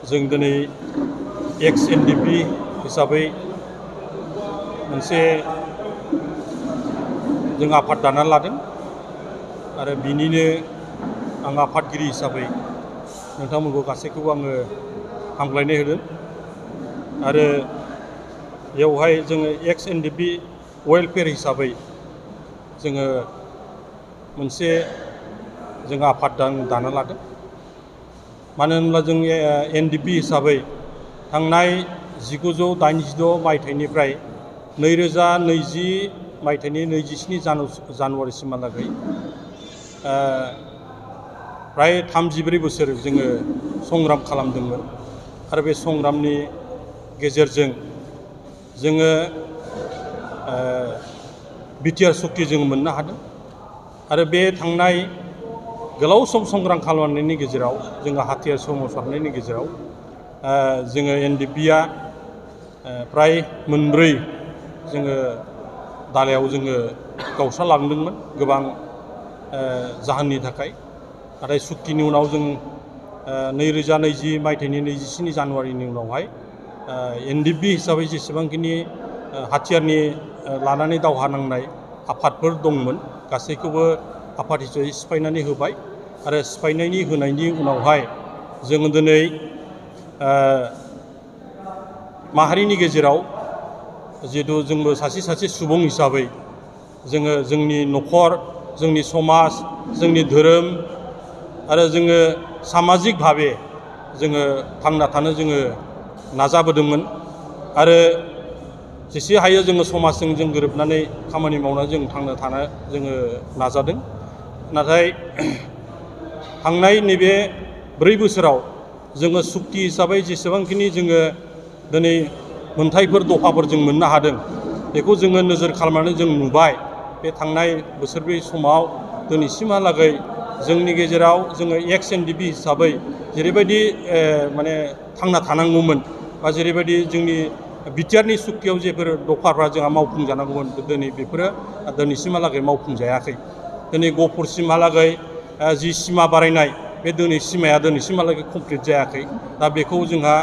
जों दिनै एक्स NDFB हिसाबै मोनसे जों आफाद दाना लादों आरो बिनिनो आं आफादगिरि हिसाबै नोंथांमोनखौ गासैखौबो आङो हामग्लायनाय होदों आरो बेवहाय जोङो एक्स NDFB वेलफेयार हिसाबै जोङो मोनसे जों आफाद दाना लादों। मानो होनब्ला जों NDFB हिसाबै थांनाय 1986 मायथाइनिफ्राय 2020 मायथाइनि 27 जानुवारिसिमहालागै फ्राय 34 बोसोर जोङो संग्राम खालामदोंमोन आरो बे संग्रामनि गेजेरजों जोङो बिटिआर सक्ति जों मोननो हादों आरो बे थांनाय गोलाव सम संग्राम खालामनायनि गेजेराव जोङो हाथियार सोमावसारनायनि गेजेराव जोङो NDFBआ फ्राय मोनब्रै जोङो दालायाव जोङो गावस्रालांदोंमोन गोबां जाहोननि थाखाय। नाथाय सुक्तिनि उनाव जों 2020 मायथाइनि 27 जानुवारिनि उनावहाय NDFB हिसाबै जेसेबांखिनि हाथियारनि लानानै दावहा नांनाय आफादफोर दंमोन गासैखौबो आफाद हिसाबै सिफायनानै होबाय आरो सिफायनायनि होनायनि उनावहाय जोङो दिनै माहारिनि गेजेराव जिहेतु जोंबो सासे सुबुं हिसाबै जोङो जोंनि न'खर, जोंनि समाज, जोंनि धोरोम आरो जोङो सामाजिक भाबे जोङो थांना थानो जोङो नाजाबोदोंमोन आरो जेसे हायो जोङो समाजजों जों गोरोबनानै खामानि मावनानै जों थांना थानो जोङो नाजादों। नाथाय थांनाय नैबे 4 बोसोराव जोङो सुक्ति हिसाबै जेसेबांखिनि जोङो दिनै मोनथायफोर दफाफोर जों मोननो हादों बेखौ जोङो नोजोर खालामनानै जों नुबाय बे थांनाय बोसोरब्रै समाव दिनैसिमहालागै जोंनि गेजेराव जोङो एक्स NDFB हिसाबै जेरैबायदि माने थांना थानांगौमोन बा जेरैबायदि जोंनि बिटिआरनि सुक्तियाव जेफोर दफाफ्रा जोंहा मावफुंजानांगौमोन दिनै बेफोरो दिनैसिमहालागै मावफुंजायाखै। दिनै गहपुरसिमहालागै जि सिमा बारायनाय बे सिमाया दिनैसिमहालागै कमप्लिट जायाखै। दा बेखौ जोंहा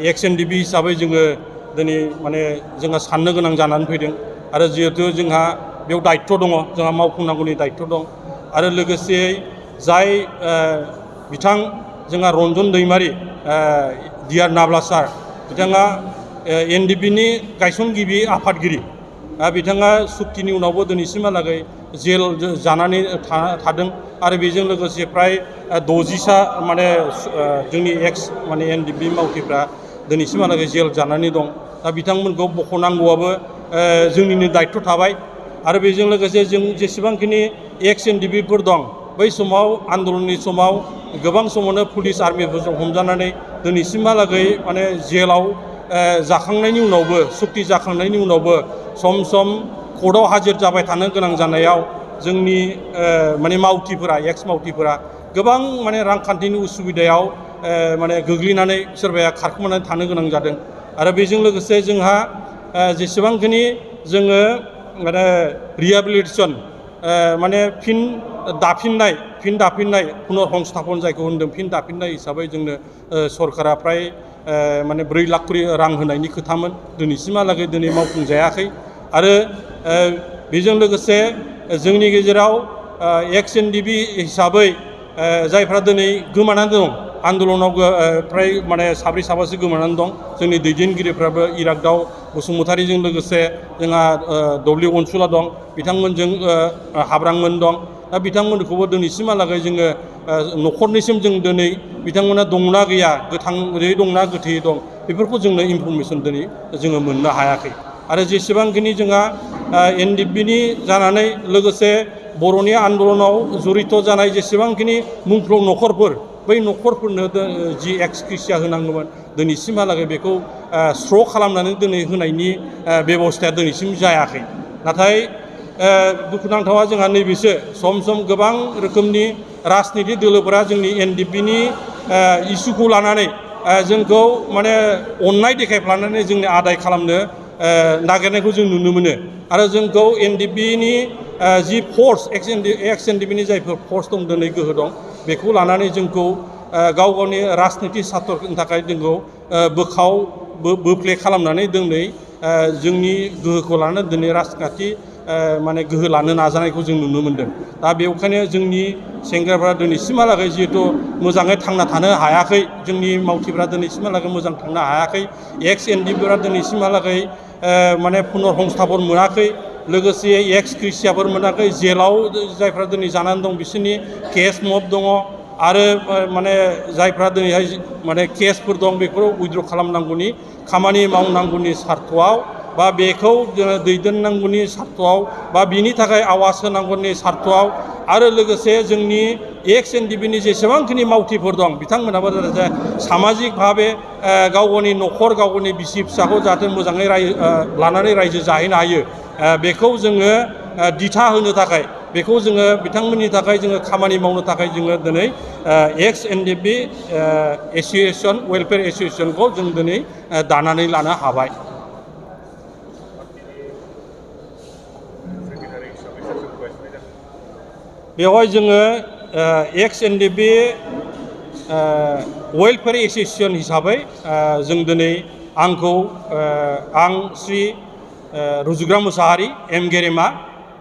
एक्स NDFB हिसाबै जोङो दिनै माने जोंहा साननो गोनां जानानै फैदों आरो जिहेतु जोंहा बेयाव दायित्व दङ, जोंहा मावफुंनांगौनि दायित्व दं आरो लोगोसेयै जाय बिथां जोंहा रन्जन दैमारि डिआर नाब्ला सार बिथाङा NDFBनि गायसनगिरि आफादगिरि बिथाङा सुक्तिनि उनावबो दिनैसिमहालागै जेल जानानै थादों आरो बेजों लोगोसे फ्राय 60सा माने जोंनि एक्स माने NDFB मावथिफ्रा दिनैसिमहालागै जेल जानानै दं। दा बिथांमोनखौ बखनांगौआबो जोंनिनो दायित्व थाबाय आरो बेजों लोगोसे जों जेसेबांखिनि एक्स NDFBफोर दं बै समाव आन्दलननि समाव गोबां समावनो पुलिस आर्मिफोरजों हमजानानै दिनैसिमहालागै माने जेलाव जाखांनायनि उनावबो सुक्ति जाखांनायनि उनावबो सम सम कर्टआव हाजिर जाबाय थानो गोनां जानायाव जोंनि माने मावथिफोरा एक्स मावथिफोरा गोबां माने रांखान्थिनि उसुबिदायाव माने गोग्लैनानै सोरबाया खारखोमानानै थानो गोनां जादों आरो बेजों लोगोसे जोंहा जेसेबांखिनि जोङो माने रिहेबिलिटेसन माने फिन दाफिननाय पुनर्संस्थापन जायखौ होनदों फिन दाफिननाय हिसाबै जोंनो सरकारा फ्राय माने 4 लाख रां होनायनि खोथामोन दिनैसिमहालागै दिनै मावफुंजायाखै आरो बेजों लोगोसे जोंनि गेजेराव एक्स NDFB हिसाबै जायफ्रा दिनै गोमानानै दं आन्दलनाव फ्राय माने 7-8सो गोमानानै दं। जोंनि दैदेनगिरिफ्राबो इरागदाव बसुमतारीजों लोगोसे जोंहा दब्लि अनसुला दं, बिथांमोनजों हाब्रांमोन दं। दा बिथांमोनखौबो दिनैसिमहालागै जोङो न'खरनिसिम जों दिनै बिथांमोना दंना गैया, गोथाङै दंना गोथैयै दं बेफोरखौ जोंनो इनफरमेसन दिनै जोङो मोननो हायाखै आरो जेसेबांखिनि जोंहा NDFBनि जानानै लोगोसे बर'नि आन्दलनाव जड़ित जानाय जेसेबांखिनि मुंख्लं न'खरफोर बै न'खरफोरनो जि एक्सग्रेसिया होनांगौमोन दिनैसिमहालागै बेखौ स्र' खालामनानै दिनै होनायनि बेबस्थाया दिनैसिम जायाखै। नाथाय दुखुनांथावा जोंहा नैबेसो सम गोबां रोखोमनि राजनितिक दोलोफोरा जोंनि NDFBनि इसुखौ लानानै जोंखौ माने अननाय देखायफ्लानानै जोंनि आदाय खालामनो नागिरनायखौ जों नुनो मोनो आरो जोंखौ NDFBनि जि फोर्स एक्स NDFBनि जायफोर फोर्स दं दिनै गोहो दं बेखौ लानानै जोंखौ गाव गावनि राजनिति सार्थकनि थाखाय जोंखौ बोफ्ले खालामनानै दिनै जोंनि गोहोखौ लानानै दिनै राजखान्थि माने गोहो लानो नाजानायखौ जों नुनो मोनदों। दा बेखायनो जोंनि सेंग्राफ्रा दिनैसिमहालागै जिहेथु मोजाङै थांना थानो हायाखै, जोंनि मावथिफ्रा दिनैसिमहालागै मोजां थांनो हायाखै, एक्स एनडिएफबिफोरा दिनैसिमहालागै माने पुनर संस्थापन मोनाखै, लोगोसे एक्स क्रिसियाफोर मोनाखै, जेलाव जायफ्रा दिनै जानानै दं बिसोरनि केस मब दङ, आरो माने जायफ्रा दिनैहाय माने केसफोर दं बेखौ उइथड्र खालामनांगौनि खामानि मावनांगौनि सार्थआव बा बेखौ जोङो दैदेननांगौनि सार्थआव बा बिनि थाखाय आवाज होनांगौनि सार्थआव आरो लोगोसे जोंनि एक्स एनडिएफबिनि जेसेबांखिनि मावथिफोर दं बिथांमोनाबो सामाजिक भाबे गाव गावनि न'खर गाव गावनि बिसि फिसाखौ जाहाथे मोजाङै लानानै रायजो जाहैनो हायो, बेखौ जोङो दिथा होनो थाखाय बेखौ जोङो बिथांमोननि थाखाय जोङो खामानि मावनो थाखाय जोङो दिनै एक्स एनडिएफबि एसोसिएसन वेलफेयार एसोसिएसनखौ जों दिनै दानानै लानो हाबाय। बेवहाय जोङो एक्स एनडिएफबि वेलफेयार एसोसिएसन हिसाबै जों दिनै आं श्री रुजुग्रा मोसाहारि एम गेरेमा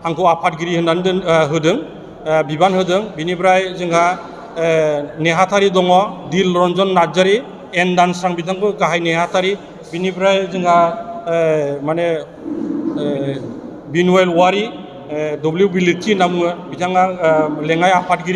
आंखौ आफादगिरि होननानै होदों, बिबान होदों। बिनिफ्राय जोंहा नेहाथारि दङ दिल रन्जन नार्जारि, एन दानस्रां बिथांखौ गाहाय नेहाथारि, बिनिफ्राय जोंहा माने बिनुवेल वारि, डब्लिउ बिलिथि होनना बुङो, बिथाङा लेङाइ आफादगिरि।